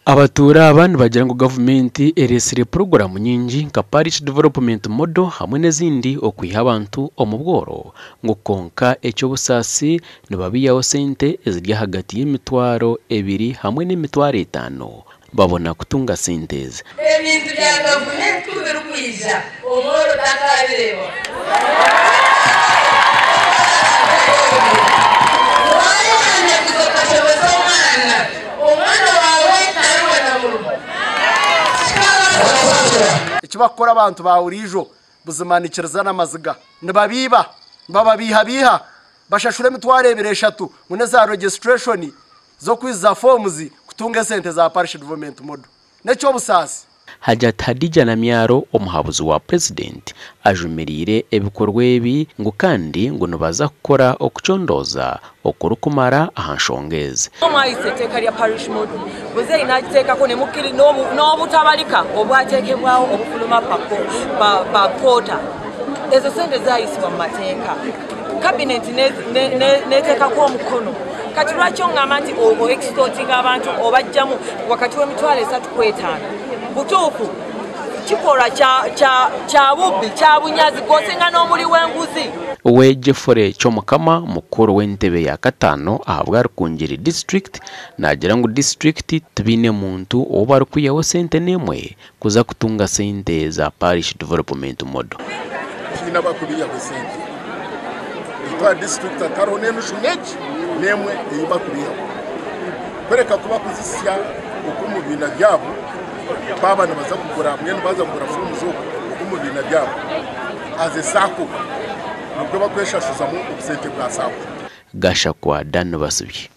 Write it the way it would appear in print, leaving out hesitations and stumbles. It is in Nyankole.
Abatuura aba nibagira ngu gavumenti ereetsire puroguraamu nyingi nka Parish Development Model hamwe n'ezindi okwiha abantu omu bworo ngu kwonka eky'obusaasi nibabaihaho sente eziri ahagati y'emitwaro ebiri hamwe n'emitwaro etaano babona kutunga sente ezi. Ebintu bya gavumenti ku birikwija, omworo takaabireeba. Waayehandiikisa okashomesa omwana, omwana waawe taribona murimo. Kikabaasika. Eki bakukora abantu ba buriijo buzima nikiriza n'amaziga. Nibabiiba, nibababiihabiiha, bashashura emitwaro ebiri eshatu ngu n'eza registration z'okwijuza forms kutunga esente za Parish Development Model. N'eky'obusaasi. Hajat Hadija Namyaro omuhabuzi wa Purezidenti ajumiriire ebikorwa ebi ngu kandi ngu nibaza kukora okucondooza okurikumara aha nshonga ezi. Mwayisa etteeka lya Parish Model, muzeeyi n'agiteekako n'obutabarika obwateekebwaho obufuluma pa kwoota. Ezo sente zaayisibwa mu mateeka, kabineti n'eteekako omukono. Kati lwaki ongamba nti o extortinga abantu obaggyamu wakati w'emitwaro esatu ku etaano? Butuufu kikolwa kya bubbi, kya bunyazi gw'osinga n'omuli w'enguzi. We Geoffrey Kyomukama mukuru w'entebe ya kataano ahabwa Rukungiri district naagira ngu disiturikiti tibaine muntu ou barikwihaho sente n'emwe kuza kutunga sente za Parish Development Model. Tihaine abarikubiihaho sente. Itwe aha disiturikiti hatariho n'enushu n'egi n'emwe ei barikubiihaho. Kureka ku barikuzisya okwo omu bibiina byabo baaba nibaza kugura mbwenu baaza kugura foomu z'okwo omu bibiina byabo as a sacco nibwo barikweshashuzamu obusente bwa sacco. Gashakwa Dan Basibye.